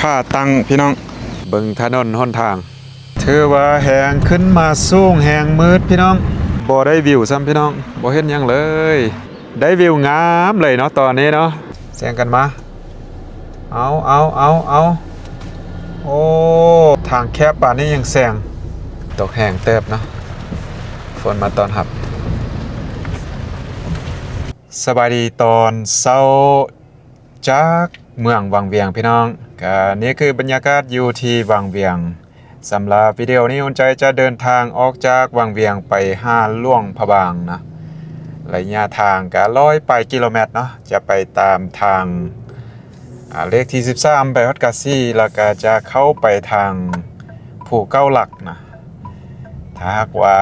ຜາຕັ້ງພີ່ນ້ອງ ເບິ່ງຖະໜົນຫົນທາງ ຖືວ່າແຮງຂຶ້ນມາສູງແຮງມືດພີ່ນ້ອງ ບໍ່ໄດ້ວິວຊ້ຳພີ່ນ້ອງ ບໍ່ເຫັນຫຍັງເລີຍ ໄດ້ວິວງາມເລີຍເນາະຕອນນີ້ເນາະ ແຊງກັນມາ ເອົາ ເອົາ ເອົາ ເອົາ ໂອ້ ທາງແຄບປານນີ້ຍັງແຊງ ຕົກແຮງເຕີບເນາະ ຝົນມາຕ້ອນຮັບ ສະບາຍດີຕອນເຊົ້າ ຈາກເມືອງວັງວຽງພີ່ນ້ອງ ກະນີ້ຄືບັນຍາກາດຢູ່ທີ່ວັງວຽງ ສຳລັບວິດີໂອນີ້ ອຸ່ນໃຈຈະເດີນທາງອອກຈາກວັງວຽງໄປຫາຫຼວງພະບາງນະ ໄລຍະທາງກະຮ້ອຍປາຍກິໂລແມັດເນາະ ຈະໄປຕາມທາງ ອາ ເລກທີສິບສາມ ໄປຮອດກາສີ ແລ້ວກະຈະເຂົ້າໄປທາງພູເກົ້າຫຼັກນະ ຖ້າຫາກວ່າ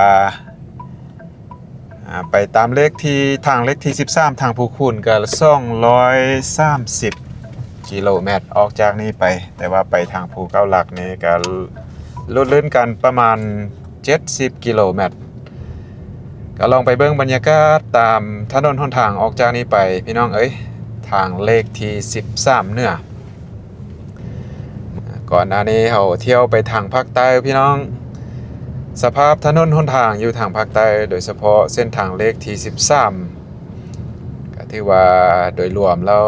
ອາ ໄປຕາມເລກທີ ທາງເລກທີສິບສາມ ທາງພູຄູນກະສອງຮ້ອຍສາມສິບກິໂລແມັດ ອອກຈາກນີ້ໄປ ແຕ່ວ່າໄປທາງພູເກົ້າຫຼັກນີ້ກະຫຼຸດລື່ນກັນປະມານເຈັດສິບກິໂລແມັດ ກະລອງໄປເບິ່ງບັນຍາກາດຕາມຖະໜົນຫົນທາງອອກຈາກນີ້ໄປ ພີ່ນ້ອງເອີຍ ທາງເລກທີສິບສາມເໜືອ. ກ່ອນໜ້ານີ້ເຮົາທ່ຽວໄປທາງພາກໃຕ້ພີ່ນ້ອງ ສະພາບຖະໜົນຫົນທາງຢູ່ທາງພາກໃຕ້ ໂດຍສະເພາະເສັ້ນທາງເລກທີສິບສາມ ກະຖືວ່າໂດຍລວມແລ້ວ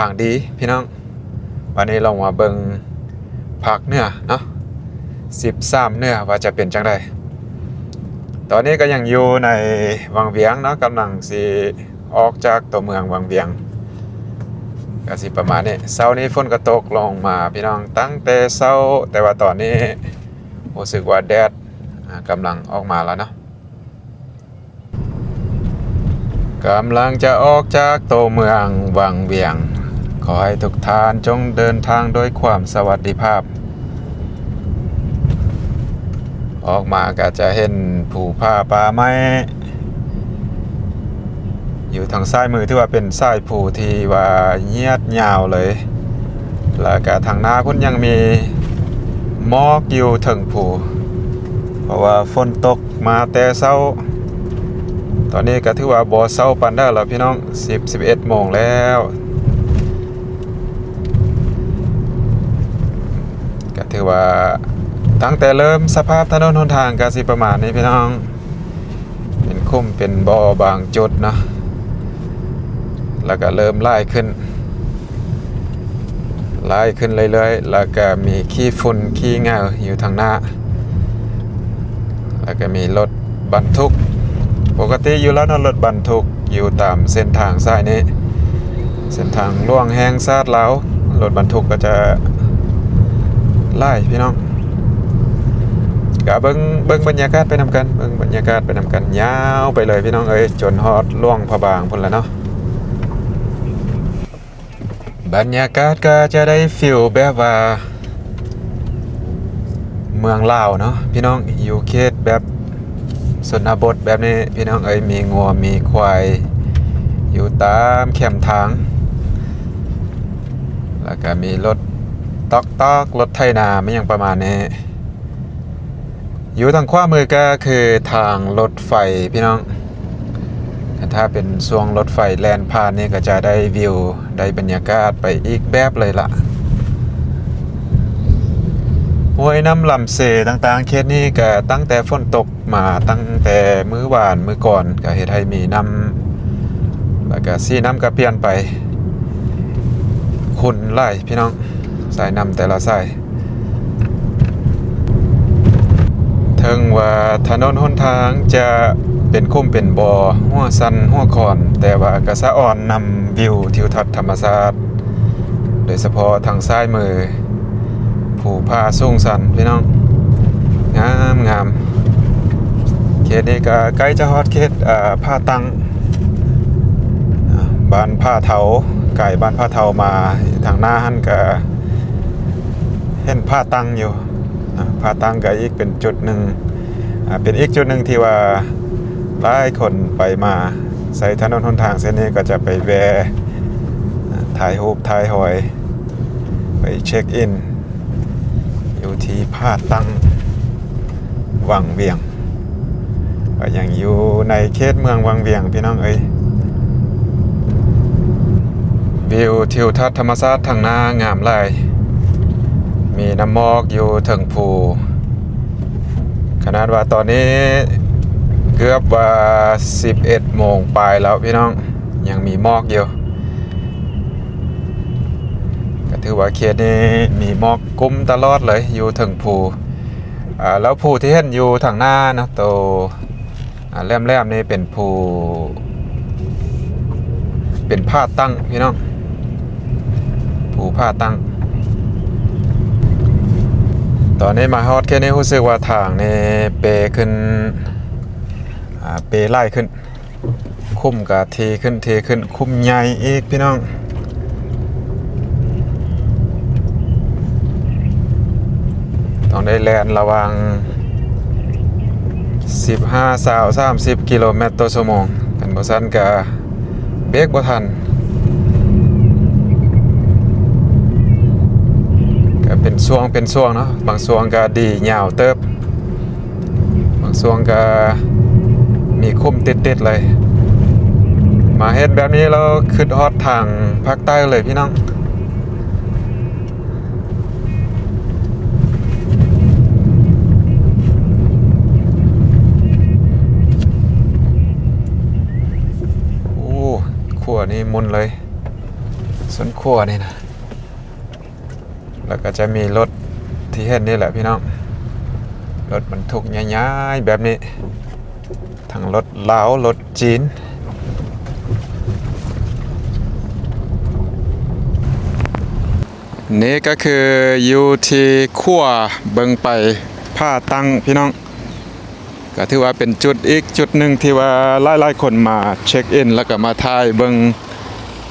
ທາງດີພີ່ນ້ອງ ບາດນີ້ລອງມາເບິ່ງພາກເໜືອເນາະ ສິບສາມເໜືອວ່າຈະເປັນຈັ່ງໃດ ຕອນນີ້ກະຍັງຢູ່ໃນວັງວຽງເນາະ ກຳລັງຊິ ອອກຈາກຕົວເມືອງວັງວຽງ ກະຊິປະມານນີ້ ເຊົ້ານີ້ຝົນກະຕົກລົງມາພີ່ນ້ອງ ຕັ້ງແຕ່ເຊົ້າ ແຕ່ວ່າຕອນນີ້ຮູ້ສຶກວ່າແດດ ອາ ກຳລັງອອກມາແລ້ວເນາະ ກຳລັງຈະອອກຈາກຕົວເມືອງວັງວຽງ ຂໍໃຫ້ທຸກທ່ານຈົ່ງເດີນທາງດ້ວຍຄວາມສະຫວັດດີພາບ. ອອກມາກະຈະເຫັນພູຜາປ່າໄມ້ ຢູ່ທາງຊ້າຍມື ຖືວ່າເປັນສາຍພູທີ່ວ່າຍຽດຍາວເລີຍ ແລ້ວກະທາງໜ້າພຸ້ນຍັງມີໝອກຢູ່ເທິງພູ ເພາະວ່າຝົນຕົກມາແຕ່ເຊົ້າ ຕອນນີ້ກະຖືວ່າບໍ່ເຊົ້າປານໃດແລ້ວພີ່ນ້ອງ ສິບ ສິບເອັດໂມງແລ້ວ ກະຖືວ່າຕັ້ງແຕ່ເລີ່ມສະພາບຖະໜົນຫົນທາງກະຊິປະມານນີ້ພີ່ນ້ອງ ເປັນຂຸມເປັນບໍ່ບາງຈຸດເນາະ ແລ້ວກະເລີ່ມຫຼາຍຂຶ້ນ ຫຼາຍຂຶ້ນເລື້ອຍໆ ແລ້ວກະມີຂີ້ຝຸ່ນຂີ້ເຫຍື້ອຢູ່ທາງໜ້າ ແລ້ວກະມີລົດບັນທຸກ ປົກກະຕິຢູ່ແລ້ວເນາະ ລົດບັນທຸກ ຢູ່ຕາມເສັ້ນທາງສາຍນີ້ ເສັ້ນທາງຫຼວງແຫ່ງຊາດລາວ ລົດບັນທຸກກະຈະຫຼາຍພີ່ນ້ອງ ກະເບິ່ງ ເບິ່ງບັນຍາກາດໄປນຳກັນ ເບິ່ງບັນຍາກາດໄປນຳກັນ ຍາວໄປເລີຍພີ່ນ້ອງເອີຍ ຈົນຮອດຫຼວງພະບາງພຸ້ນລະເນາະ. ບັນຍາກາດກະຈະໄດ້ຟີວແບບວ່າເມືອງລາວເນາະພີ່ນ້ອງ ຢູ່ເຂດແບບຊົນນະບົດແບບນີ້ພີ່ນ້ອງເອີຍ ມີງົວມີຄວາຍຢູ່ຕາມແຄມທາງ ແລ້ວກະມີລົດຕອກໆ ລົດໄຖນາ ມີຫຍັງປະມານນີ້. ຢູ່ທາງຂວາມືກະຄືທາງລົດໄຟພີ່ນ້ອງ ຖ້າເປັນຊ່ວງລົດໄຟແລ່ນຜ່ານນີ້ກະຈະໄດ້ວິວ ໄດ້ບັນຍາກາດໄປອີກແບບເລີຍລະ ຫ້ວຍນ້ຳລຳເຊຕ່າງໆ ເຂດນີ້ກະຕັ້ງແຕ່ຝົນຕົກມາ ຕັ້ງແຕ່ມື້ວານມື້ກ່ອນ ກະເຮັດໃຫ້ມີນ້ຳ ແລ້ວກະສີນ້ຳກະປ່ຽນໄປ ຂຸ່ນຫຼາຍພີ່ນ້ອງ ສາຍນ້ຳແຕ່ລະສາຍ. ເຖິງວ່າຖະໜົນຫົນທາງຈະເປັນຂຸມເປັນບໍ່ ຫົວສັນຫົວຄອນ ແຕ່ວ່າກະສະອອນນຳວິວທິວທັດທຳມະຊາດ ໂດຍສະເພາະທາງຊ້າຍມື ພູຜາສູງຊັນພີ່ນ້ອງ ງາມໆ. ເຂດນີ້ກະໃກ້ຈະຮອດເຂດ ອາ ຜາຕັ້ງ ອາ ບ້ານຜາເທົາ ກາຍບ້ານຜາເທົາມາ ທາງໜ້າຫັ້ນກະ ເຫັນຜາຕັ້ງຢູ່ ອາ ຜາຕັ້ງກະອີກເປັນຈຸດໜຶ່ງ ອາ ເປັນອີກຈຸດໜຶ່ງທີ່ວ່າຫຼາຍຄົນໄປມາໃຊ້ຖະໜົນຫົນທາງເສັ້ນນີ້ ກະຈະໄປແວ່ ອາ ຖ່າຍຮູບຖ່າຍຮອຍ ໄປເຊັກອິນ ຢູ່ທີ່ຜາຕັ້ງ ວັງວຽງ ກະຍັງຢູ່ໃນເຂດເມືອງວັງວຽງ ພີ່ນ້ອງເອີຍ. ວິວທິວທັດທຳມະຊາດທາງໜ້າງາມຫຼາຍ ມີນ້ຳໝອກຢູ່ເທິງພູ. ຂະໜາດວ່າຕອນນີ້ເກືອບວ່າສິບເອັດໂມງປາຍແລ້ວພີ່ນ້ອງ ຍັງມີໝອກຢູ່. ກໍຖືວ່າເຂດນີ້ມີໝອກກຸ້ມຕະຫຼອດເລີຍ ຢູ່ເທິງພູ. ອາ ແລ້ວພູທີ່ເຫັນຢູ່ທາງໜ້າເນາະ ໂຕ ອາ ແຫຼມໆນີ້ເປັນພູ ເປັນຜາຕັ້ງພີ່ນ້ອງ ພູຜາຕັ້ງ. ຕອນນີ້ມາຮອດແຄ່ນີ້ ຮູ້ສຶກວ່າທາງນີ້ເປຂຶ້ນ ອາ ເປຫຼາຍຂຶ້ນ ຂຸມກະເທຂຶ້ນ ເທຂຶ້ນ ຂຸມໃຫຍ່ອີກພີ່ນ້ອງ. ຕ້ອງໄດ້ແລ່ນລະຫວ່າງສິບຫ້າ ຊາວ ສາມສິບກິໂລແມັດຕໍ່ຊົ່ວໂມງ ຄັນບໍ່ຊັ້ນກະເບກບໍ່ທັນ. ກະເປັນຊ່ວງເປັນຊ່ວງເນາະ ບາງຊ່ວງກະດີຍາວເຕີບ ບາງຊ່ວງກໍມີຂຸມຕິດໆເລີຍ. ມາເຮັດແບບນີ້ແລ້ວຄິດຮອດທາງພາກໃຕ້ເລີຍພີ່ນ້ອງ. ໂອ້ ຂົວນີ້ໝຸ່ນເລີຍ ສົ້ນຂົວນີ້ນະ. ແລ້ວກໍຈະມີລົດທີ່ເຫັນນີ້ແຫຼະພີ່ນ້ອງ ລົດບັນທຸກໃຫຍ່ໆແບບນີ້ ທັງລົດລາວ ລົດຈີນ. ນີ້ກໍຄືຢູ່ທີ່ຂົວເບິ່ງໄປຜາຕັ້ງພີ່ນ້ອງ. ກໍຖືວ່າເປັນຈຸດອີກຈຸດໜຶ່ງທີ່ວ່າຫຼາຍໆຄົນມາເຊັກອິນ ແລ້ວກໍມາຖ່າຍເບິ່ງ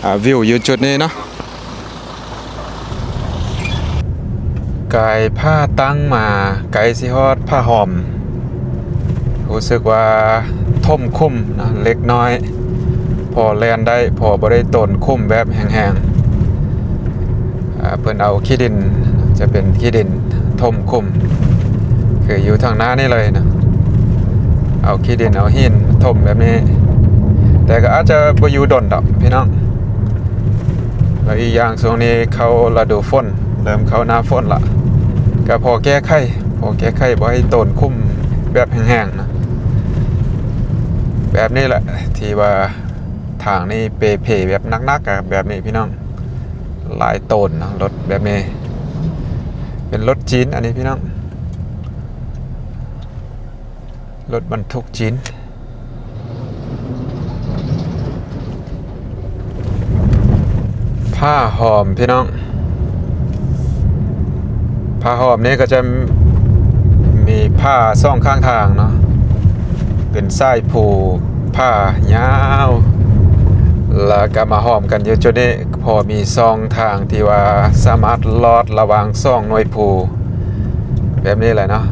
ອາ ວິວຢູ່ຈຸດນີ້ເນາະ. ກາຍຜາຕັ້ງມາໃກ້ຊິຮອດຜາຫອມ ຮູ້ສຶກວ່າຖົມຂຸມນະເລັກນ້ອຍ ພໍແລ່ນໄດ້ ພໍບໍ່ໄດ້ໂຕນຂຸມແບບແຮງໆ. ອາ ເພິ່ນເອົາຂີ້ດິນ ຈະເປັນຂີ້ດິນຖົມຂຸມ ຄືຢູ່ທາງໜ້ານີ້ເລີຍນະ ເອົາຂີ້ດິນເອົາຫີນຖົມແບບນີ້ ແຕ່ກໍອາດຈະບໍ່ຢູ່ດົນດອກພີ່ນ້ອງ. ແລ້ວອີກຢ່າງຊ່ວງນີ້ເຂົ້າລະດູຝົນ ເລີ່ມເຂົ້າໜ້າຝົນລະ ກໍພໍແກ້ໄຂ ພໍແກ້ໄຂບໍ່ໃຫ້ໂຕນຂຸມແບບແຮງໆນະ. ແບບນີ້ແຫຼະທີ່ວ່າທາງນີ້ເປເພແບບໜັກໆ ກໍແບບນີ້ພີ່ນ້ອງ. ຫຼາຍໂຕນເນາະ ລົດແບບນີ້ ເປັນລົດຈີນ ອັນນີ້ພີ່ນ້ອງ ລົດບັນທຸກຈີນ. ຜາຫອມພີ່ນ້ອງ ຜາຫອມນີ້ກໍຈະມີຜາສອງຂ້າງທາງເນາະ ເປັນສາຍພູຜາຍາວ ແລ້ວກໍມາຫອມກັນຢູ່ຈຸດນີ້. ພໍມີຊ່ອງທາງທີ່ວ່າສາມາດລອດລະຫວ່າງສອງໜ່ວຍພູແບບນີ້ແຫຼະເນາະ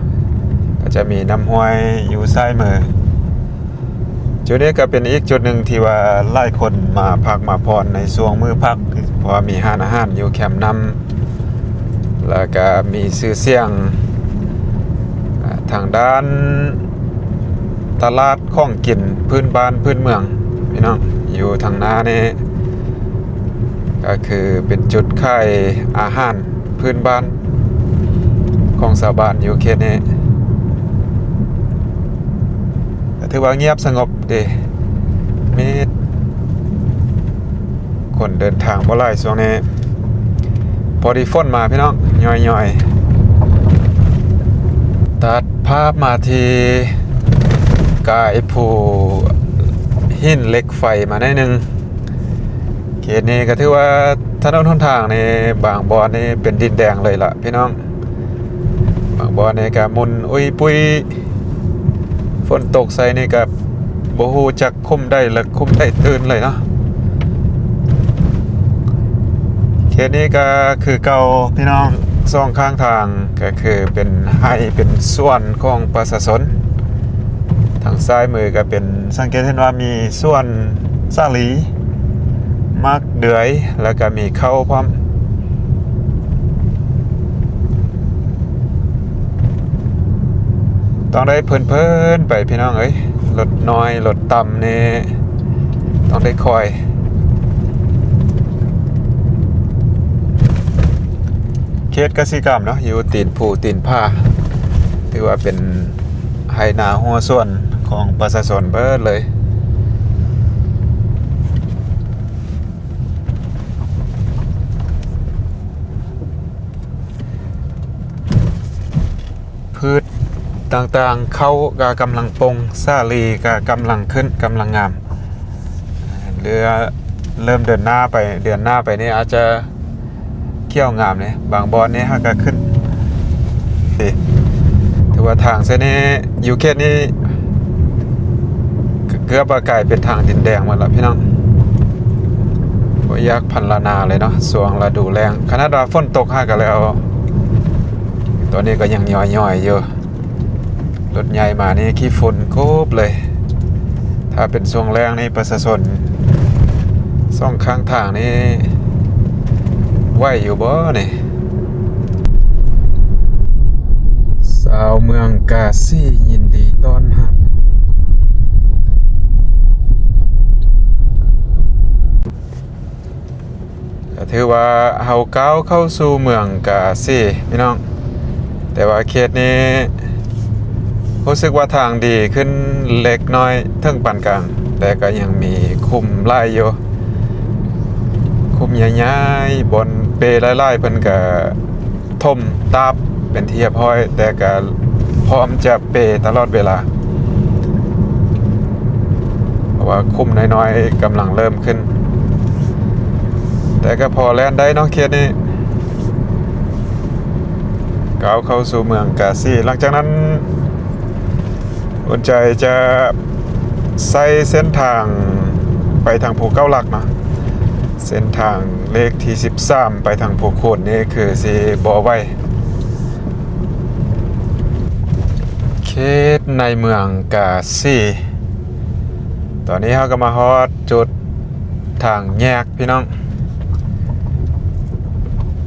ກໍຈະມີນ້ຳຫ້ວຍຢູ່ຊ້າຍມື. ຈຸດນີ້ກໍເປັນອີກຈຸດໜຶ່ງທີ່ວ່າຫຼາຍຄົນມາພັກມາຜ່ອນໃນຊ່ວງມື້ພັກ ເພາະວ່າມີຮ້ານອາຫານຢູ່ແຄມນ້ຳ ແລ້ວກະມີຊື່ສຽງ ອາ ທາງດ້ານຕະຫຼາດຂອງກິນພື້ນບ້ານພື້ນເມືອງພີ່ນ້ອງ. ຢູ່ທາງໜ້ານີ້ກໍຄືເປັນຈຸດຂາຍອາຫານພື້ນບ້ານຂອງຊາວບ້ານຢູ່ເຂດນີ້ ກໍຖືວ່າງຽບສະຫງົບເດ ມີ ຄົນເດີນທາງບໍ່ຫຼາຍຊ່ວງນີ້ ພໍດີຝົນມາພີ່ນ້ອງ ຍ້ອຍໆ. ຕັດພາບມາທີ່ກາຍພູຫີນເຫຼັກໄຟມາໜ້ອຍໜຶ່ງ. ເຂດນີ້ກໍຖືວ່າຖະໜົນຫົນທາງນີ້ ບາງບ່ອນນີ້ເປັນດິນແດງເລີຍລະພີ່ນ້ອງ. ບາງບ່ອນນີ້ກະໝຸ່ນອຸ້ຍປຸ້ຍ ຝົນຕົກໃສ່ນີ້ກະບໍ່ຮູ້ຈັກຂຸມໃດເລິກຂຸມໃດຕື້ນເລີຍເນາະ. ເຂດນີ້ກະຄືເກົ່າພີ່ນ້ອງ ສອງຂ້າງທາງກະຄືເປັນໄຮ່ເປັນສວນຂອງປະຊາຊົນ. ທາງຊ້າຍມືກະເປັນ ສັງເກດເຫັນວ່າມີສວນສາລີ ໝາກເດືອຍ ແລ້ວກະມີເຂົ້າພ້ອມ. ຕ້ອງໄດ້ເພີນໆໄປພີ່ນ້ອງເອີຍ ລົດນ້ອຍລົດຕ່ຳນີ້ຕ້ອງໄດ້ຄ່ອຍ. ເຂດກະສິກຳເນາະ ຢູ່ຕີນພູຕີນຜາ ຖືວ່າເປັນໄຮ່ນາຮົ້ວສວນຂອງປະຊາຊົນເບິດເລີຍ. ພືດຕ່າງໆ ເຂົ້າກະກຳລັງປົ່ງ, ສາລີກະກຳລັງຂຶ້ນ, ກຳລັງງາມ. ເຫຼືອເລີ່ມເດືອນໜ້າໄປ, ເດືອນໜ້າໄປນີ້ອາດຈະຂຽວງາມເດ້, ບາງບ່ອນນີ້ຫາກະຂຶ້ນ. ຖືວ່າທາງເສັ້ນນີ້ ຢູ່ເຂດນີ້ ເກືອບວ່າກາຍເປັນທາງດິນແດງໝົດລະພີ່ນ້ອງ. ບໍ່ຢາກພັນລະນາເລີຍເນາະ ຊ່ວງລະດູແລ້ງ. ຂະໜາດວ່າຝົນຕົກຫາກະແລ້ວ, ຕອນນີ້ກໍຍັງຍ້ອຍໆຢູ່. ລົດໃຫຍ່ມານີ້ຂີ້ຝຸ່ນໂຄບເລີຍ. ຖ້າເປັນຊ່ວງແລ້ງນີ້ ປະຊາຊົນສອງຂ້າງທາງນີ້ໄຫວຢູ່ບໍ່ນີ້? ຊາວເມືອງກາສີຍິນດີຕ້ອນຮັບ. ກໍຖືວ່າເຮົາກ້າວເຂົ້າສູ່ເມືອງກາສີພີ່ນ້ອງ, ແຕ່ວ່າເຂດນີ້ຮູ້ສຶກວ່າທາງດີຂຶ້ນເລັກນ້ອຍເຖິງປານກາງ, ແຕ່ກໍຍັງມີຂຸມຫຼາຍຢູ່, ຂຸມໃຫຍ່ໆ, ບ່ອນເປຫຼາຍໆ ເພິ່ນກໍ ຖົມຕາບເປັນທີ່ຮຽບຮ້ອຍ, ແຕ່ກະພ້ອມຈະເປຕະຫຼອດເວລາ ເພາະວ່າຂຸມນ້ອຍໆກຳລັງເລີ່ມຂຶ້ນ, ແຕ່ກະພໍແລ່ນໄດ້ເນາະເຂດນີ້. ກ້າວເຂົ້າສູ່ເມືອງກາສີ, ຫຼັງຈາກນັ້ນ ອຸ່ນໃຈຈະໃຊ້ເສັ້ນທາງໄປທາງພູເກົ້າຫຼັກເນາະ, ເສັ້ນທາງເລກທີສິບສາມໄປທາງພູຄູນນີ້ຄືຊິບໍ່ໄຫວ. ເຂດໃນເມືອງກາສີ, ຕອນນີ້ເຮົາກໍມາຮອດຈຸດທາງແຍກ ພີ່ນ້ອງ,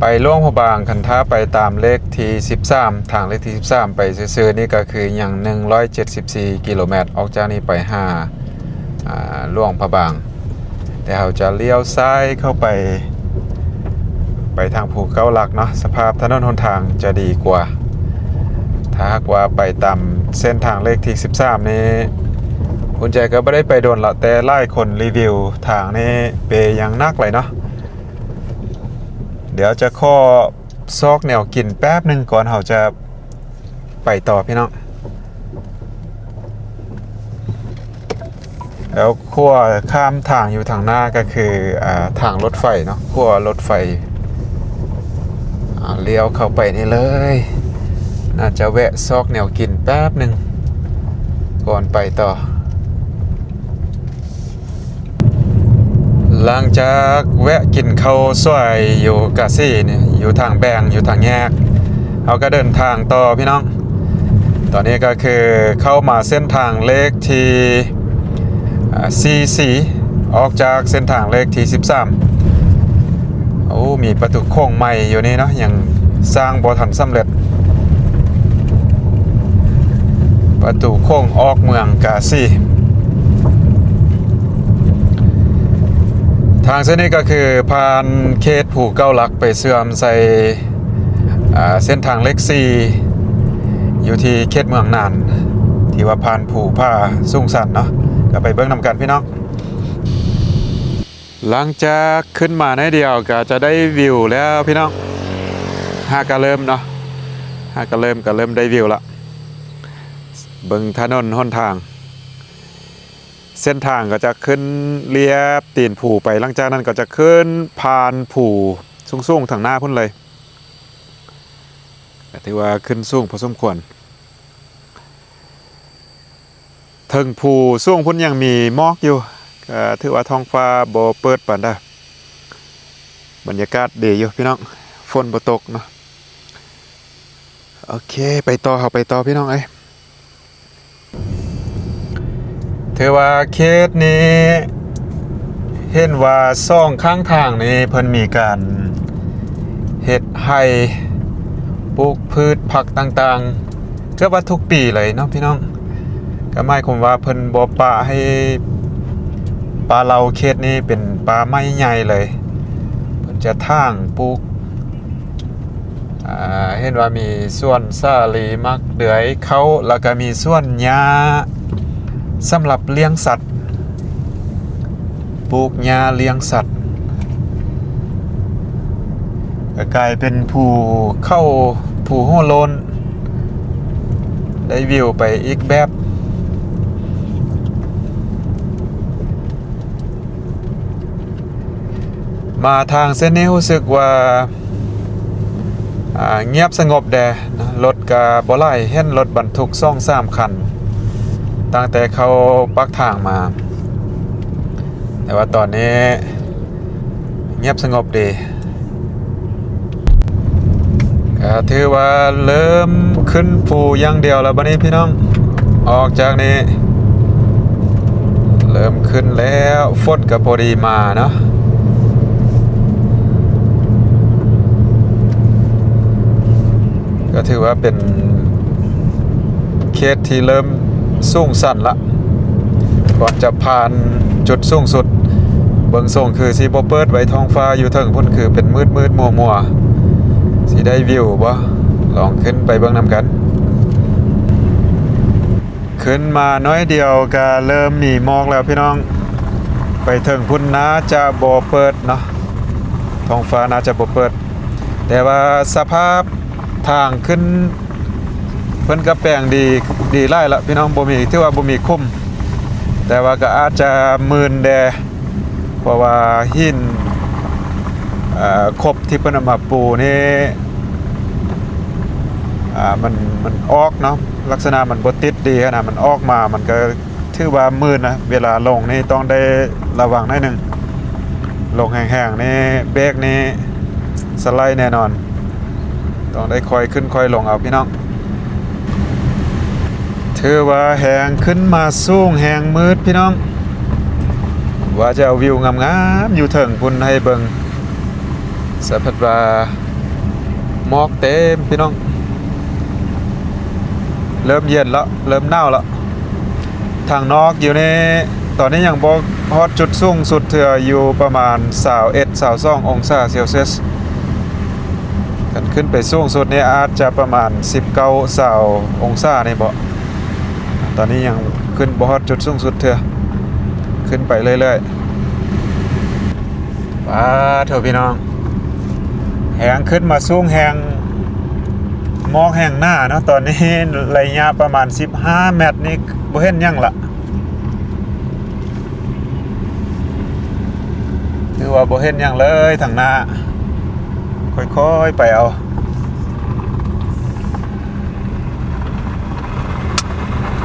ໄປຫຼວງພະບາງ, ຄັນຖ້າໄປຕາມເລກທີສິບສາມ, ທາງເລກທີສິບສາມໄປຊື່ໆນີ້ກໍຄືຍັງໜຶ່ງຮ້ອຍເຈັດສິບສີ່ກິໂລແມັດ, ອອກຈາກນີ້ໄປຫາ ອ່າ ຫຼວງພະບາງ, ແຕ່ເຮົາຈະລ້ຽວຊ້າຍເຂົ້າໄປ ໄປທາງພູເກົ້າຫຼັກເນາະ, ສະພາບຖະໜົນຫົນທາງຈະດີກວ່າ. ຖ້າຫາກວ່າໄປຕາມເສັ້ນທາງເລກທີສິບສາມນີ້, ອຸ່ນໃຈກໍບໍ່ໄດ້ໄປດົນລະ, ແຕ່ຫຼາຍຄົນຣີວິວທາງນີ້ເປຢ່າງໜັກເລີຍເນາະ. ດຽວຈະຂໍຊອກແນວກິນແປັບໜຶ່ງກ່ອນເຮົາຈະໄປຕໍ່ພີ່ນ້ອງ. ແລ້ວຂົວຂ້າມທາງຢູ່ທາງໜ້າກໍຄື ອ່າ ທາງລົດໄຟເນາະ, ຂົວລົດໄຟ. ອ່າ ລ້ຽວເຂົ້າໄປນີ້ເລີຍ, ໜ້າຈະແວະຊອກແນວກິນແປັບໜຶ່ງກ່ອນໄປຕໍ່. ຫຼັງຈາກແວະກິນເຂົ້າສວຍຢູ່ກາສີນີ້, ຢູ່ທາງແບ່ງ, ຢູ່ທາງແຍກ, ເຮົາກໍເດີນທາງຕໍ່ພີ່ນ້ອງ. ຕອນນີ້ກໍຄືເຂົ້າມາເສັ້ນທາງເລກທີ ອ່າ ສີ່ສີ່ ອອກຈາກເສັ້ນທາງເລກທີສິບສາມ. ໂອ້ ມີປະຕູໂຂງໃໝ່ຢູ່ນີ້ເນາະ, ຍັງສ້າງບໍ່ທັນສຳເລັດ. ປະຕູໂຂງອອກເມືອງກາສີ. ທາງເສັ້ນນີ້ກໍຄືຜ່ານເຂດພູເກົ້າຫຼັກໄປເຊື່ອມໃສ່ ອ່າ ເສັ້ນທາງເລກສີ່ ຢູ່ທີ່ເຂດເມືອງນານ, ທີ່ວ່າຜ່ານພູຜາສູງຊັນເນາະ, ກໍໄປເບິ່ງນຳກັນພີ່ນ້ອງ. ຫຼັງຈາກຂຶ້ນມາໜ້ອຍດຽວກໍຈະໄດ້ວິວແລ້ວພີ່ນ້ອງ, ຫາກະເລີ່ມເນາະ, ຫາກະເລີ່ມ ກໍເລີ່ມໄດ້ວິວລະ. ເບິ່ງຖະໜົນຫົນທາງ, ເສັ້ນທາງກໍຈະຂຶ້ນລຽບຕີນພູໄປ, ຫຼັງຈາກນັ້ນກໍຈະຂຶ້ນຜ່ານພູສູງໆທາງໜ້າພຸ້ນເລີຍ, ກໍຖືວ່າຂຶ້ນສູງພໍສົມຄວນ. ເທິງພູສູງພຸ້ນຍັງມີໝອກຢູ່, ກໍຖືວ່າທ້ອງຟ້າບໍ່ເປີດປານໃດ. ບັນຍາກາດດີຢູ່ພີ່ນ້ອງ, ຝົນບໍ່ຕົກເນາະ. ໂອເຄ ໄປຕໍ່, ເຮົາໄປຕໍ່ພີ່ນ້ອງເອີຍ. ຖືວ່າເຂດນີ້ເຫັນວ່າສອງຂ້າງທາງນີ້ເພິ່ນມີການເຮັດໄຮ່ ປູກພືດຜັກຕ່າງໆ ເກືອບວ່າທຸກປີເລີຍເນາະພີ່ນ້ອງ. ກໍໝາຍຄວາມວ່າເພິ່ນບໍ່ປະໃຫ້ປ່າເຫຼົ່າເຂດນີ້ເປັນປ່າໄມ້ໃຫຍ່ເລີຍ, ເພິ່ນຈະຖາງປູກ ເຫັນວ່າມີສວນສາລີ ໝາກເດືອຍ ເຂົ້າ ແລ້ວກໍມີສວນຫຍ້າສຳລັບລ້ຽງສັດ ປູກຫຍ້າລ້ຽງສັດ ກໍກາຍເປັນພູເຂົາ ພູຫົວໂລ້ນ ໄດ້ວິວໄປອີກແບບ. ມາທາງເສັ້ນນີ້ຮູ້ສຶກວ່າ ອາ ງຽບສະຫງົບແດ່ເນາະ, ລົດກະບໍ່ຫຼາຍ, ເຫັນລົດບັນທຸກສອງສາມຄັນ ຕັ້ງແຕ່ເຂົ້າປາກທາງມາ, ແຕ່ວ່າຕອນນີ້ງຽບສະຫງົບດີ. ກະຖືວ່າເລີ່ມຂຶ້ນພູຢ່າງດຽວແລ້ວບັດນີ້ພີ່ນ້ອງ, ອອກຈາກນີ້ເລີ່ມຂຶ້ນແລ້ວ, ຝົນກະພໍດີມາເນາະ, ກະຖືວ່າເປັນເຂດທີ່ເລີ່ມສູງຊັນລະ. ກ່ອນຈະຜ່ານຈຸດສູງສຸດ, ເບິ່ງຊົງຄືຊິບໍ່ເປີດໄວ້, ທ້ອງຟ້າຢູ່ເທິງພຸ້ນຄືເປັນມືດໆມົວໆ, ຊິໄດ້ວິວບໍ່? ລອງຂຶ້ນໄປເບິ່ງນຳກັນ. ຂຶ້ນມາໜ້ອຍດຽວກະເລີ່ມມີໝອກແລ້ວພີ່ນ້ອງ, ໄປເທິງພຸ້ນໜ້າຈະບໍ່ເປີດເນາະ, ທ້ອງຟ້າໜ້າຈະບໍ່ເປີດ, ແຕ່ວ່າສະພາບທາງຂຶ້ນ ເພິ່ນກະແປງດີ ດີຫຼາຍລະພີ່ນ້ອງ, ບໍ່ມີ ຖືວ່າບໍ່ມີຂຸມ, ແຕ່ວ່າກະອາດຈະມື່ນແດ່ ເພາະວ່າຫີນ ເອີ ຄົບທີ່ເພິ່ນເອົາມາປູນີ້ ອາ ມັນ ມັນອອກເນາະ, ລັກສະນະມັນບໍ່ຕິດດີຫັ້ນນະ, ມັນອອກມາ ມັນກະ ຖືວ່າມື່ນນະ, ເວລາລົງນີ້ຕ້ອງໄດ້ລະວັງໜ້ອຍໜຶ່ງ, ລົງແຮງໆນີ້ເບຣກນີ້ສະໄລແນ່ນອນ, ຕ້ອງໄດ້ຄ່ອຍຂຶ້ນຄ່ອຍລົງເອົາພີ່ນ້ອງ. ຖືວ່າແຮງຂຶ້ນມາສູງແຮງມືດພີ່ນ້ອງ, ວ່າຈະເອົາວິວງາມໆຢູ່ເທິງພຸ້ນໃຫ້ເບິ່ງ, ສະພັດວ່າໝອກເຕັມພີ່ນ້ອງ. ເລີ່ມເຢັນແລ້ວ ເລີ່ມໜາວແລ້ວ. ທາງນອກຢູ່ນີ້ ຕອນນີ້ຍັງບໍ່ຮອດຈຸດສູງສຸດເທື່ອ, ຢູ່ປະມານຊາວເອັດ ຊາວສອງອົງສາເຊລຊຽສ, ຄັນຂຶ້ນໄປສູງສຸດນີ້ອາດຈະປະມານສິບເກົ້າ ຊາວອົງສານີ້ບໍ. ຕອນນີ້ຍັງຂຶ້ນບໍ່ຮອດຈຸດສູງສຸດເທື່ອ, ຂຶ້ນໄປເລື້ອຍໆ. ປາໂທ້ພີ່ນ້ອງ, ແຮງຂຶ້ນມາສູງແຮງ, ໝອກແຮງໜາເນາະ. ຕອນນີ້ໄລຍະປະມານສິບຫ້າແມັດນີ້ບໍ່ເຫັນຫຍັງລະ, ຖືວ່າບໍ່ເຫັນຫຍັງເລີຍທາງໜ້າ, ຄ່ອຍໆໄປເອົາ.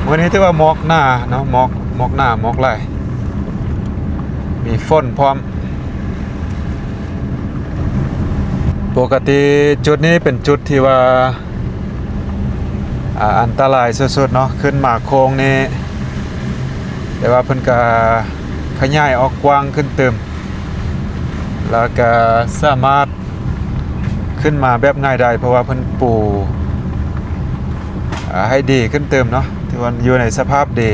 ມື້ນີ້ຖືວ່າໝອກໜາເນາະ, ໝອກ ໝອກໜາ ໝອກຫຼາຍ, ມີຝົນພ້ອມ. ປົກກະຕິຈຸດນີ້ເປັນຈຸດທີ່ວ່າ ອາ ອັນຕະລາຍສຸດໆເນາະ, ຂຶ້ນມາໂຄ້ງນີ້, ແຕ່ວ່າເພິ່ນກະຂະຫຍາຍອອກກວ້າງຂຶ້ນຕື່ມ, ແລ້ວກະສາມາດ ຂຶ້ນມາແບບງ່າຍດາຍ ເພາະວ່າເພິ່ນປູ ອາ ໃຫ້ດີຂຶ້ນຕື່ມເນາະ, ຖືວ່າຢູ່ໃນສະພາບດີ.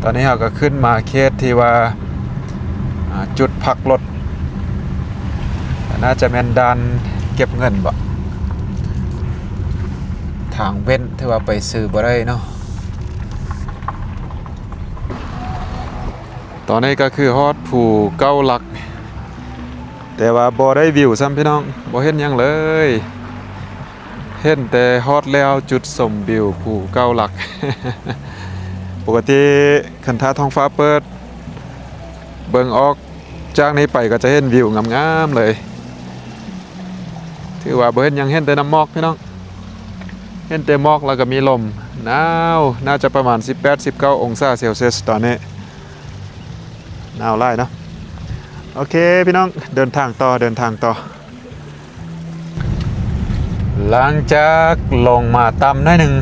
ຕອນນີ້ເຮົາກໍຂຶ້ນມາເຂດທີ່ວ່າ ອາ ຈຸດພັກລົດ, ໜ້າຈະແມ່ນດ່ານເກັບເງິນບໍ, ທາງເວັ້ນ ຖືວ່າໄປຊື່ບໍ່ໄດ້ເນາະ. ຕອນນີ້ກໍຄືຮອດພູເກົ້າຫຼັກ ແຕ່ວ່າບໍ່ໄດ້ວິວຊ້ຳພີ່ນ້ອງ, ບໍ່ເຫັນຫຍັງເລີຍ, ເຫັນແຕ່ຮອດແລ້ວຈຸດຊົມວິວພູເກົ້າຫຼັກ. ປົກກະຕິຄັນຖ້າທ້ອງຟ້າເປີດ ເບິ່ງອອກຈາກນີ້ໄປກໍຈະເຫັນວິວງາມໆເລີຍ. ຖືວ່າບໍ່ເຫັນຫຍັງ, ເຫັນແຕ່ນ້ຳໝອກພີ່ນ້ອງ, ເຫັນແຕ່ໝອກ ແລ້ວກໍມີລົມໜາວ, ໜ້າຈະປະມານສິບແປດ ສິບເກົ້າອົງສາເຊລຊຽສຕອນນີ້. ໜາວຫຼາຍເນາະ. ໂອເຄພີ່ນ້ອງ, ເດີນທາງຕໍ່ ເດີນທາງຕໍ່. ຫຼັງຈາກລົງມາຕ່ຳໜ້ອຍໜຶ່ງ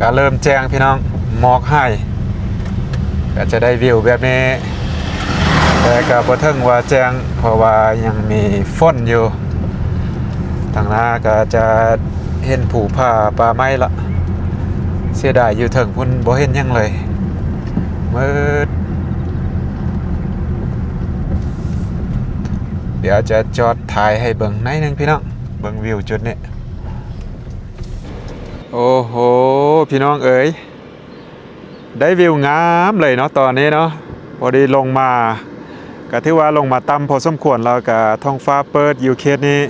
ກະເລີ່ມແຈ້ງພີ່ນ້ອງ, ໝອກຫາຍ ກະຈະໄດ້ວິວແບບນີ້, ແຕ່ກະບໍ່ເຖິງວ່າແຈ້ງ ເພາະວ່າຍັງມີຝົນຢູ່. ທາງໜ້າກະຈະເຫັນພູຜາປ່າໄມ້ລະ, ເສຍດາຍຢູ່ເທິງພຸ້ນບໍ່ເຫັນຫຍັງເລີຍ, ມືດ. ດຽວຈະຈອດຖ່າຍໃຫ້ເບິ່ງໜ້ອຍໜຶ່ງພີ່ນ້ອງ, ເບິ່ງວິວຈຸດນີ້. ໂອ້ໂຫ ພີ່ນ້ອງເອີຍ ໄດ້ວິວງາມເລີຍເນາະຕອນນີ້ເນາະ. ພໍດີລົງມາ ກະຖືວ່າລົງມາຕ່ຳພໍສົມຄວນ ແລ້ວກະທ້ອງຟ້າເປີດຢູ່ເຂດນີ້.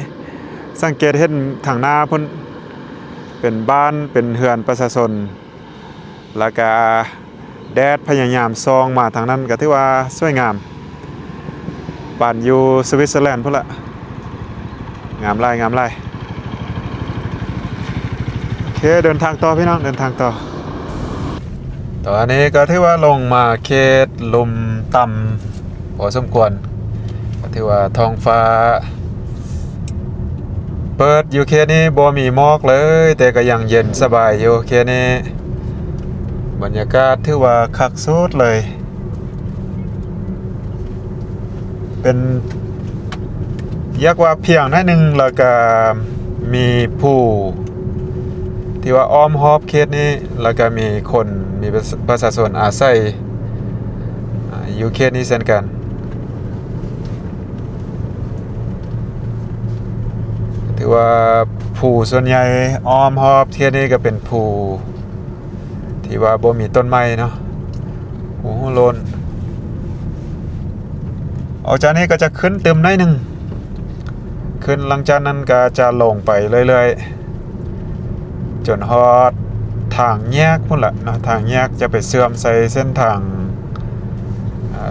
ສັງເກດເຫັນທາງໜ້າພຸ້ນ ເປັນບ້ານ ເປັນເຮືອນປະຊາຊົນ ແລ້ວກະແດດພະຍາຍາມສ່ອງມາທາງນັ້ນ ກະຖືວ່າສວຍງາມ. ປານຢູ່ສະວິດເຊີແລນພຸ້ນລະ ງາມຫຼາຍ ງາມຫຼາຍ. ໂອເຄ ເດີນທາງຕໍ່ພີ່ນ້ອງ ເດີນທາງຕໍ່. ຕອນນີ້ກໍຖືວ່າລົງມາເຂດລຸ່ມຕ່ຳພໍສົມຄວນ ກໍຖືວ່າທ້ອງຟ້າເປີດຢູ່ເຂດນີ້ ບໍ່ມີໝອກເລີຍ ແຕ່ກໍຍັງເຢັນສະບາຍຢູ່ເຂດນີ້. ບັນຍາກາດຖືວ່າຄັກສຸດເລີຍ. ເປັນ ຢາກວ່າພຽງໜ້ອຍໜຶ່ງ ແລ້ວກະມີພູທີ່ວ່າອ້ອມຮອບເຂດນີ້ ແລ້ວກະມີຄົນ ມີປະຊາ ປະຊາຊົນອາໄສ ອາ ຢູ່ເຂດນີ້ເຊັ່ນກັນ. ຖືວ່າພູສ່ວນໃຫຍ່ອ້ອມຮອບເຂດນີ້ກະເປັນພູ ທີ່ວ່າບໍ່ມີຕົ້ນໄມ້ເນາະ ຮູໂລ້ນ. ອອກຈາກນີ້ກໍຈະຂຶ້ນຕື່ມໜ້ອຍໜຶ່ງ ຂຶ້ນ ຫຼັງຈາກນັ້ນກໍຈະລົງໄປເລື້ອຍໆ ຈົນຮອດທາງແຍກພຸ້ນລະເນາະ. ທາງແຍກຈະໄປເຊື່ອມໃສ່ເສັ້ນທາງ ເອີ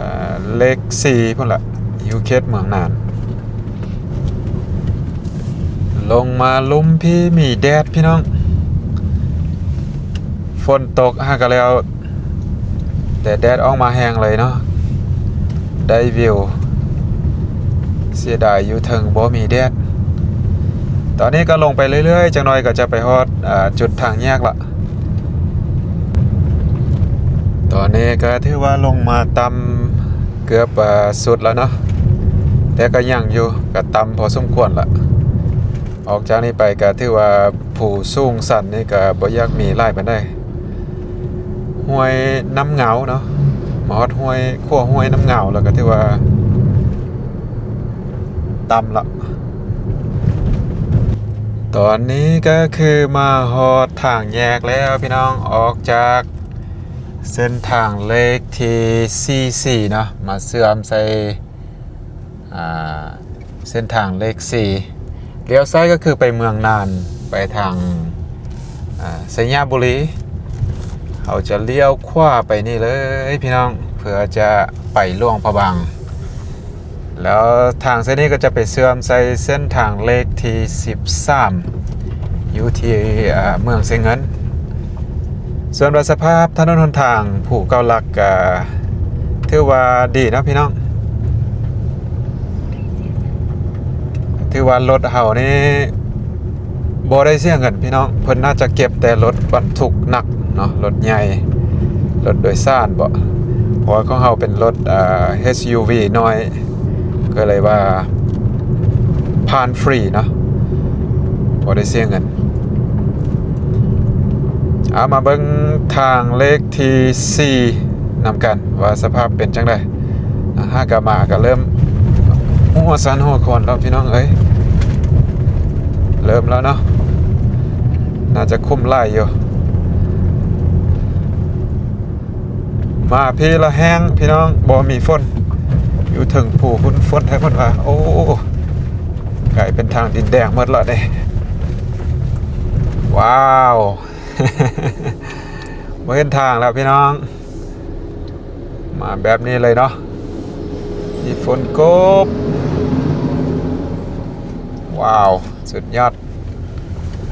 ເລກສີ່ພຸ້ນລະ ຢູ່ເຂດເມືອງນານ. ລົງມາລຸ່ມພີ້ມີແດດພີ່ນ້ອງ ຝົນຕົກຫາກະແລ້ວ ແຕ່ແດດອອກມາແຮງເລີຍເນາະ ໄດ້ວິວ. ເສຍດາຍຢູ່ເທິງບໍ່ມີແດດ. ຕອນນີ້ກໍລົງໄປເລື້ອຍໆ ຈັກໜ້ອຍກໍຈະໄປຮອດ ອາ ຈຸດທາງແຍກລະ. ຕອນນີ້ກໍຖືວ່າລົງມາຕ່ຳເກືອບ ອາ ສຸດແລ້ວເນາະ ແຕ່ກໍຍັງຢູ່ ກໍຕ່ຳພໍສົມຄວນລະ. ອອກຈາກນີ້ໄປກໍຖືວ່າພູສູງຊັນນີ້ກໍບໍ່ຢາກມີຫຼາຍປານໃດ. ຫ້ວຍນ້ຳເງົາເນາະ ມາຮອດຫ້ວຍ ຂົວຫ້ວຍນ້ຳເງົາແລ້ວກໍຖືວ່າຕ່ຳລະ. ຕອນນີ້ກໍຄືມາຮອດທາງແຍກແລ້ວພີ່ນ້ອງ ອອກຈາກເສັ້ນທາງເລກທີສີ່ສີ່ເນາະ ມາເຊື່ອມໃສ່ ອາ ເສັ້ນທາງເລກສີ່ ລ້ຽວຊ້າຍກໍຄືໄປເມືອງນານ ໄປທາງ ອາ ໄຊຍະບູລີ. ເຮົາຈະລ້ຽວຂວາໄປນີ້ເລີຍພີ່ນ້ອງ ເພື່ອຈະໄປຫຼວງພະບາງ ແລ້ວທາງເສັ້ນນີ້ກໍຈະໄປເຊື່ອມໃສ່ເສັ້ນທາງເລກທີສິບສາມ ຢູ່ທີ່ ອາ ເມືອງຊຽງເງິນ. ສ່ວນວ່າສະພາບຖະໜົນຫົນທາງພູເກົ້າຫຼັກກະຖືວ່າດີເນາະພີ່ນ້ອງ ຖືວ່າລົດເຮົານີ້ບໍ່ໄດ້ເສຍເງິນພີ່ນ້ອງ ເພິ່ນໜ້າຈະເກັບແຕ່ລົດບັນທຸກໜັກເນາະ ລົດໃຫຍ່ ລົດໂດຍສານເບາະ ເພາະວ່າຂອງເຮົາເປັນລົດ ເອີ ເອັສຢູວີນ້ອຍ ກໍເລີຍວ່າຜ່ານຟຣີເນາະ ບໍ່ໄດ້ເສຍເງິນ. ເອົາ ມາເບິ່ງທາງເລກທີສີ່ນຳກັນວ່າສະພາບເປັນຈັ່ງໃດ. ຫາກະມາກະເລີ່ມຫົວສັ່ນຫົວຄອນແລ້ວພີ່ນ້ອງເອີຍ ເລີ່ມແລ້ວເນາະ ໜ້າຈະຂຸ້ມຫຼາຍຢູ່. ມາພີ້ລະແຫ້ງພີ່ນ້ອງ ບໍ່ມີຝົນ ຢູ່ເທິງພູພຸ້ນ ຝົນແທ້ເພິ່ນວ່າ. ໂອ້ ກາຍເປັນທາງດິນແດງໝົດລະເດ້. ວ້າວ ບໍ່ເຫັນທາງແລ້ວພີ່ນ້ອງ ມາແບບນີ້ເລີຍເນາະ ມີຝົນກົບ. ວ້າວ ສຸດຍອດ.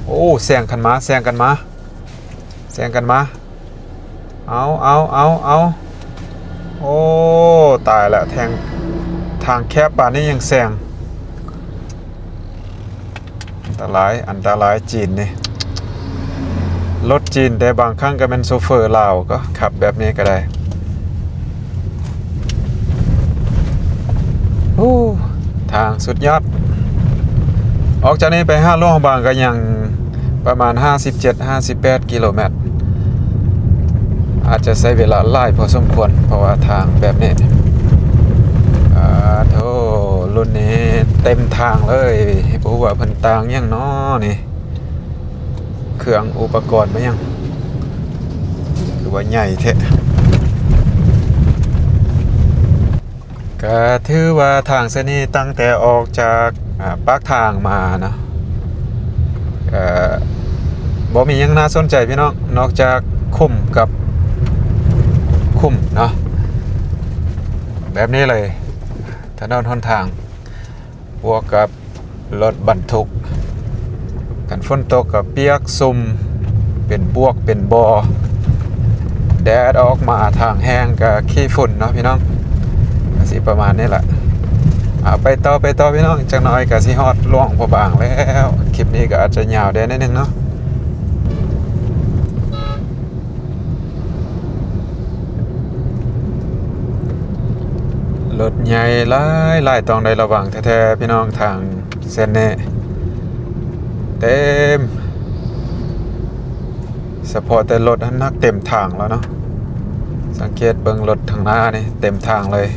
ໂອ້ ແຊງກັນມາ ແຊງກັນມາ ແຊງກັນມາ. ເອົາ ເອົາ ເອົາ ເອົາ ໂອ້ ຕາຍລະ ແທງ ທາງແຄບປານນີ້ຍັງແຊງ. ອັນຕະລາຍ ອັນຕະລາຍຈີນນີ້ ລົດຈີນ ແຕ່ບາງຄັ້ງກໍແມ່ນໂຊເຟີລາວກໍຂັບແບບນີ້ກໍໄດ້. ໂອ້ ທາງສຸດຍອດ. ອອກຈາກນີ້ໄປຫາຫຼວງພະບາງກໍຍັງປະມານຫ້າສິບເຈັດ ຫ້າສິບແປດກິໂລແມັດ ອາດຈະໃຊ້ເວລາຫຼາຍພໍສົມຄວນ ເພາະວ່າທາງແບບນີ້. ອາໂທ ລຸ້ນນີ້ເຕັມທາງເລີຍ ບໍ່ຮູ້ວ່າເພິ່ນຕ່າງຫຍັງນໍນີ້. ເຄື່ອງອຸປະກອນມາຫຍັງ ຄືວ່າໃຫຍ່ແທ້. ກະຖືວ່າທາງເສັ້ນນີ້ຕັ້ງແຕ່ອອກຈາກ ອາ ປາກທາງມານະ ກະບໍ່ມີຫຍັງໜ້າສົນໃຈພີ່ນ້ອງ ນອກຈາກຂຸມກັບຂຸມເນາະ ແບບນີ້ເລີຍ ຖະໜົນຫົນທາງ ບວກກັບ ລົດບັນທຸກ ຄັນຝົນຕົກກໍປຽກຊຸ່ມ ເປັນບວກເປັນບໍ່ ແດດອອກມາ ທາງແຫ້ງກໍຂີ້ຝຸ່ນເນາະພີ່ນ້ອງ ກໍຊິປະມານນີ້ລະ. ເອົາ ໄປຕໍ່ ໄປຕໍ່ພີ່ນ້ອງ ຈັກໜ້ອຍກໍຊິຮອດຫຼວງພະບາງແລ້ວ. ຄລິບນີ້ກໍອາດຈະຍາວແດ່ໜ້ອຍໜຶ່ງເນາະ. ລົດໃຫຍ່ຫຼາຍໆ ຕ້ອງໄດ້ລະວັງແທ້ໆ ພີ່ນ້ອງ ທາງເສັ້ນນີ້ເຕັມ ສະເພາະແຕ່ລົດຫັ້ນນັກເຕັມທາງແລ້ວເນາະ. ສັງເກດເບິ່ງລົດທາງໜ້ານີ້ເຕັມທາງເລີຍ.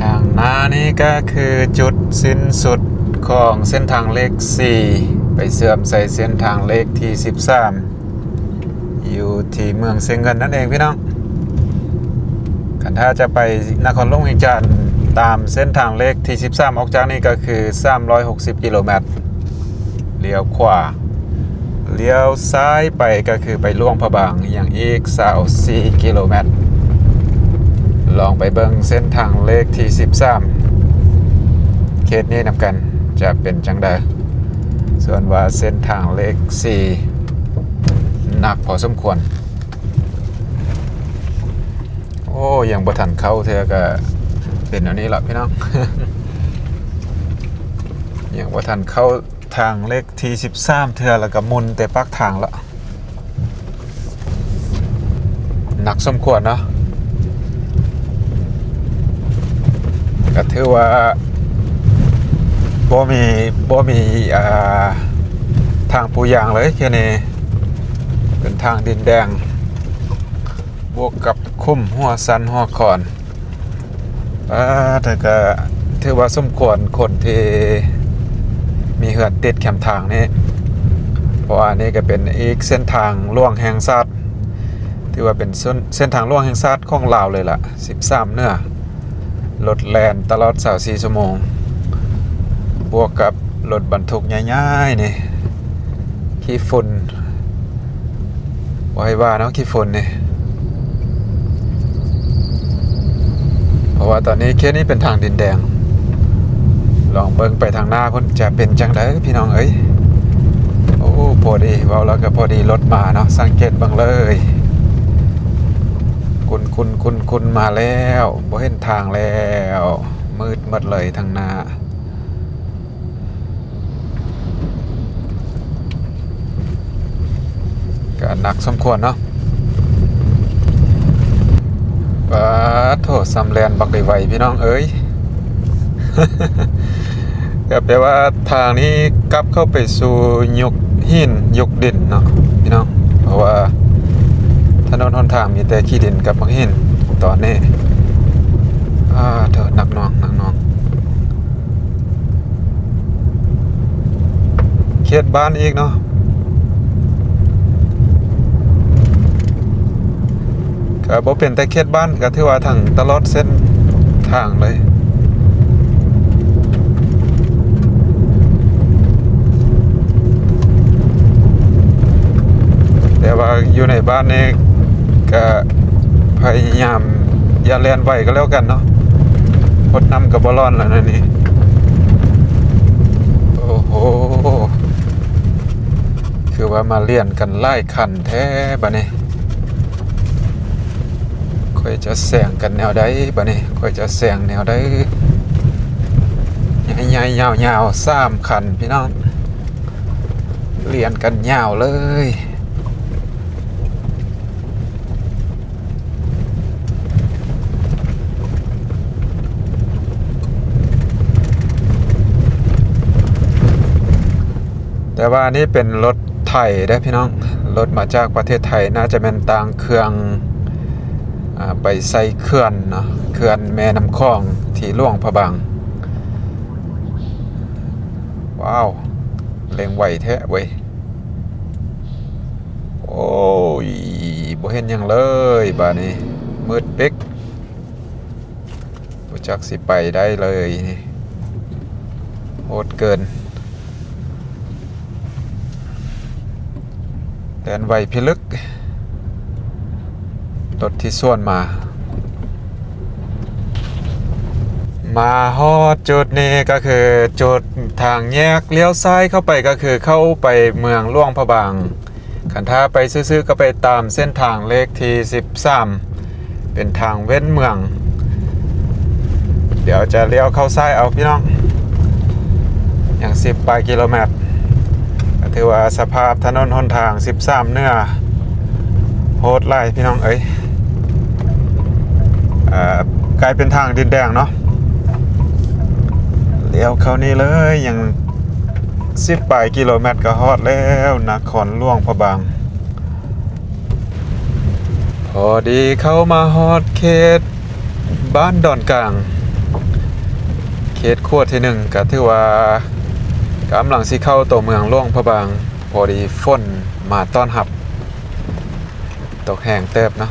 ທາງໜ້ານີ້ກໍຄືຈຸດສິ້ນສຸດຂອງເສັ້ນທາງເລກສີ່ ໄປເຊື່ອມໃສ່ເສັ້ນທາງເລກທີສິບສາມ ຢູ່ທີ່ເມືອງຊຽງເງິນນັ້ນເອງພີ່ນ້ອງ. ຄັນຖ້າຈະໄປນະຄອນຫຼວງວຽງຈັນ ຕາມເສັ້ນທາງເລກທີສິບສາມ ອອກຈາກນີ້ກໍຄືສາມຮ້ອຍຫົກສິບກິໂລແມັດ ລ້ຽວຂວາ ລ້ຽວຊ້າຍໄປກໍຄືໄປຫຼວງພະບາງ ຍັງອີກຊາວສີ່ກິໂລແມັດ. ລອງໄປເບິ່ງເສັ້ນທາງເລກທີສິບສາມ ເຂດນີ້ນຳກັນ ຈະເປັນຈັ່ງໃດ. ສ່ວນວ່າເສັ້ນທາງເລກສີ່ ໜັກພໍສົມຄວນ. ໂອ້ ຍັງບໍ່ທັນເຂົ້າເທື່ອກະເປັນແນວນີ້ລະພີ່ນ້ອງ. ຍັງບໍ່ທັນເຂົ້າທາງເລກທີສິບສາມເທື່ອ ລະກະໝຸ່ນແຕ່ປາກທາງລະ. ໜັກສົມຄວນເນາະ. ກະຖືວ່າບໍ່ມີ ບໍ່ມີ ອ່າ ທາງປູຢາງເລີຍ ແຖວນີ້ເປັນທາງດິນແດງ ບວກກັບຂຸມ ຫົວຊັນ ຫົວຄອນ. ອ່າ ແຕ່ກະຖືວ່າສົມຄວນຄົນທີ່ມີເຮືອນຕິດແຄມທາງນີ້ ເພາະວ່ານີ້ກະເປັນອີກເສັ້ນທາງຫຼວງແຫ່ງຊາດ ຖືວ່າເປັນເສັ້ນ ເສັ້ນທາງຫຼວງແຫ່ງຊາດຂອງລາວເລີຍລະ ສິບສາມເໜືອ. ລົດແລ່ນຕະຫຼອດຊາວສີ່ຊົ່ວໂມງ ບວກກັບລົດບັນທຸກໃຫຍ່ໆນີ້ ຂີ້ຝຸ່ນ ບໍ່ໃຫ້ວ່າເນາະ ຂີ້ຝຸ່ນນີ້. ເພາະວ່າຕອນນີ້ເຂດນີ້ເປັນທາງດິນແດງ. ລອງເບິ່ງໄປທາງໜ້າພຸ້ນຈະເປັນຈັ່ງໃດພີ່ນ້ອງເອີຍ. ໂອ້ ພໍດີ ເວົ້າແລ້ວກໍພໍດີລົດມາເນາະ ສັງເກດເບິ່ງເລີຍ ກຸນໆໆໆ ມາແລ້ວ ບໍ່ເຫັນທາງແລ້ວ ມືດໝົດເລີຍທາງໜ້າ. ກະໜັກສົມຄວນເນາະ. ປາດໂທ້ ສ່ຳແລ່ນບັກໄວໆ ພີ່ນ້ອງເອີຍ. ກະແປວ່າທາງນີ້ກັບເຂົ້າໄປສູ່ຍຸກຫີນຍຸກດິນເນາະພີ່ນ້ອງ ເພາະວ່າຖະໜົນຫົນທາງມີແຕ່ຂີ້ດິນກັບບັກຫີນຕອນນີ້. ອາ ໂທ້ ໜັກໜ່ວງ ໜັກໜ່ວງ. ເຂດບ້ານອີກເນາະ ກະບໍ່ເປັນແຕ່ເຂດບ້ານ ກະຖືວ່າທັງຕະຫຼອດເສັ້ນທາງເລີຍ. ແຕ່ວ່າຢູ່ໃນບ້ານນີ້ກະພະຍາຍາມຢ່າແລ່ນໄວກໍແລ້ວກັນເນາະ ຫົດນ້ຳກໍບໍ່ຫຼອນແລ້ວນະນີ້. ໂອ້ໂຫ ຄືວ່າມາລຽນກັນຫຼາຍຄັນແທ້ບາດນີ້. ຂ້ອຍຈະແຊງກັນແນວໃດບາດນີ້ ຂ້ອຍຈະແຊງແນວໃດ. ໃຫຍ່ໆ ຍາວໆ ສາມຄັນພີ່ນ້ອງ ລຽນກັນຍາວເລີຍ. ແຕ່ວ່າອັນນີ້ເປັນລົດໄຖເດ້ພີ່ນ້ອງ ລົດມາຈາກປະເທດໄທ ໜ້າຈະແມ່ນຕ່າງເຄື່ອງ ອາ ໄປໃສ່ເຂື່ອນເນາະ ເຂື່ອນແມ່ນ້ຳຂອງທີ່ຫຼວງພະບາງ. ວ້າວ ເລັ່ງໄວແທ້ເວີຍ. ໂອ້ຍ ບໍ່ເຫັນຫຍັງເລີຍບາດນີ້ ມືດປິກ. ບໍ່ຈັກຊິໄປໄດ້ເລີຍນີ້ ໂຫດເກີນ. ແລ່ນໄວພິລຶກ ລົດທີ່ສວນມາ. ມາຮອດຈຸດນີ້ກໍຄືຈຸດທາງແຍກລ້ຽວຊ້າຍເຂົ້າໄປ ກໍຄືເຂົ້າໄປເມືອງຫຼວງພະບາງ. ຄັນຖ້າໄປຊື່ໆ ກໍໄປຕາມເສັ້ນທາງເລກທີສິບສາມ ເປັນທາງເວັ້ນເມືອງ. ດຽວຈະລ້ຽວເຂົ້າຊ້າຍເອົາພີ່ນ້ອງ. ຍັງສິບປາຍກິໂລແມັດ ກໍຖືວ່າສະພາບຖະໜົນຫົນທາງສິບສາມເໜືອໂຫດຫຼາຍພີ່ນ້ອງເອີຍ. ເອີ ກາຍເປັນທາງດິນແດງເນາະ. ລ້ຽວເຂົ້ານີ້ເລີຍ ຍັງສິບປາຍກິໂລແມັດກໍຮອດແລ້ວ ນະຄອນຫຼວງພະບາງ. ພໍດີເຂົ້າມາຮອດເຂດບ້ານດອນກາງ ເຂດຂົວທີໜຶ່ງ ກໍຖືວ່າກຳລັງຊິເຂົ້າຕົວເມືອງຫຼວງພະບາງ. ພໍດີຝົນມາຕ້ອນຮັບ ຕົກແຮງເຕີບເນາະ.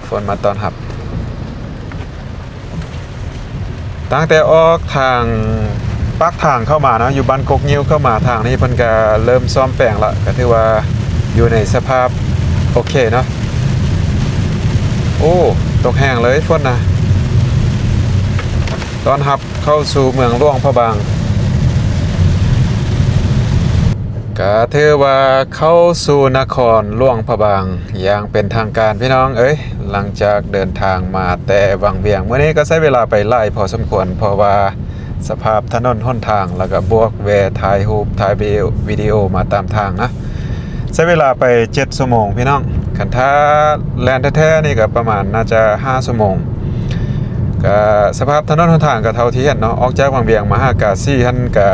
ຝົນມາຕ້ອນຮັບ ຕັ້ງແຕ່ອອກທາງປາກທາງເຂົ້າມາເນາະ ຢູ່ບ້ານກົກງິ້ວເຂົ້າມາທາງນີ້ ເພິ່ນກະເລີ່ມສ້ອມແປງລະ ກະຖືວ່າຢູ່ໃນສະພາບໂອເຄເນາະ. ໂອ້ ຕົກແຮງເລີຍຝົນນະ ຕ້ອນຮັບເຂົ້າສູ່ເມືອງຫຼວງພະບາງ. ກະຖືວ່າເຂົ້າສູ່ນະຄອນຫຼວງພະບາງຢ່າງເປັນທາງການພີ່ນ້ອງເອີຍ. ຫຼັງຈາກເດີນທາງມາແຕ່ວັງວຽງ ມື້ນີ້ກໍໃຊ້ເວລາໄປຫຼາຍພໍສົມຄວນ ເພາະວ່າສະພາບຖະໜົນຫົນທາງ ແລ້ວກໍບວກແວ່ຖ່າຍຮູບ ຖ່າຍວິດີໂອ ວິດີໂອມາຕາມທາງນະ. ໃຊ້ເວລາໄປເຈັດຊົ່ວໂມງພີ່ນ້ອງ. ຄັນຖ້າແລ່ນແທ້ໆນີ້ກໍປະມານໜ້າຈະຫ້າຊົ່ວໂມງ. ກໍສະພາບຖະໜົນຫົນທາງກໍເທົ່າທີ່ເຫັນເນາະ ອອກຈາກວັງວຽງມາຫາກາສີຫັ້ນ ກໍ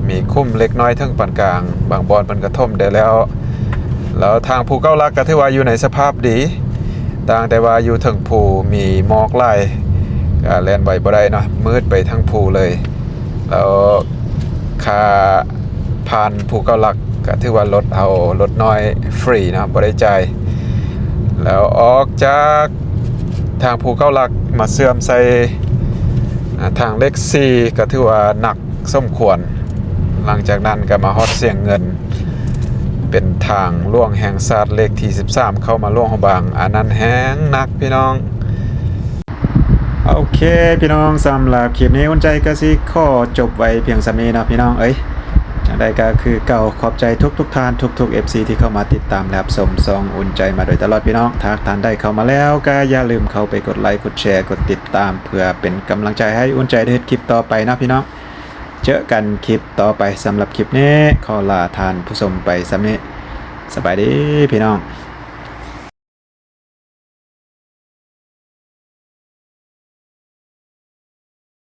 ມີຂຸມເລັກນ້ອຍເຖິງປານກາງ ບາງບ່ອນເພິ່ນກໍຖົມໄດ້ແລ້ວ. ແລ້ວທາງພູເກົ້າຫຼັກກໍຖືວ່າຢູ່ໃນສະພາບດີ ຕ່າງແຕ່ວ່າຢູ່ເທິງພູມີໝອກຫຼາຍ ກໍແລ່ນໄວບໍ່ໄດ້ເນາະ ມືດໄປທັງພູເລີຍ. ແລ້ວຄ່າຜ່ານພູເກົ້າຫຼັກກໍຖືວ່າລົດເອົາລົດນ້ອຍຟຣີເນາະ ບໍ່ໄດ້ຈ່າຍ. ແລ້ວອອກຈາກທາງພູເກົ້າຫຼັກມາເຊື່ອມໃສ່ ອາ ທາງເລກສີ່ ກໍຖືວ່າໜັກສົມຄວນ. ຫຼັງຈາກນັ້ນກໍມາຮອດຊຽງເງິນ ເປັນທາງຫຼວງແຫ່ງຊາດເລກທີສິບສາມ ເຂົ້າມາຫຼວງພະບາງ ອັນນັ້ນແຮງໜັກພີ່ນ້ອງ. ໂອເຄພີ່ນ້ອງ ສຳລັບຄລິບນີ້ອຸ່ນໃຈກໍຊິຂໍຈົບໄວ້ພຽງສ່ຳນີ້ເນາະພີ່ນ້ອງເອີຍ. ຈັ່ງໃດກໍຄືເກົ່າ ຂອບໃຈທຸກໆທ່ານ ທຸກໆເອັຟຊີທີ່ເຂົ້າມາຕິດຕາມ ແລະ ຮັບຊົມຊ່ອງອຸ່ນໃຈມາໂດຍຕະຫຼອດພີ່ນ້ອງ. ຖ້າທ່ານໃດເຂົ້າມາແລ້ວກໍຢ່າລືມເຂົ້າໄປກົດໄລ ກົດແຊ ກົດຕິດຕາມ ເພື່ອເປັນກຳລັງໃຈໃຫ້ອຸ່ນໃຈໄດ້ເຮັດຄລິບຕໍ່ໄປເນາະພີ່ນ້ອງ. ເຈີກັນຄລິບຕໍ່ໄປ. ສຳລັບຄລິບນີ້ຂໍລາທ່ານຜູ້ຊົມໄປສ່ຳນີ້. ສະບາຍດີພີ່ນ້ອງ.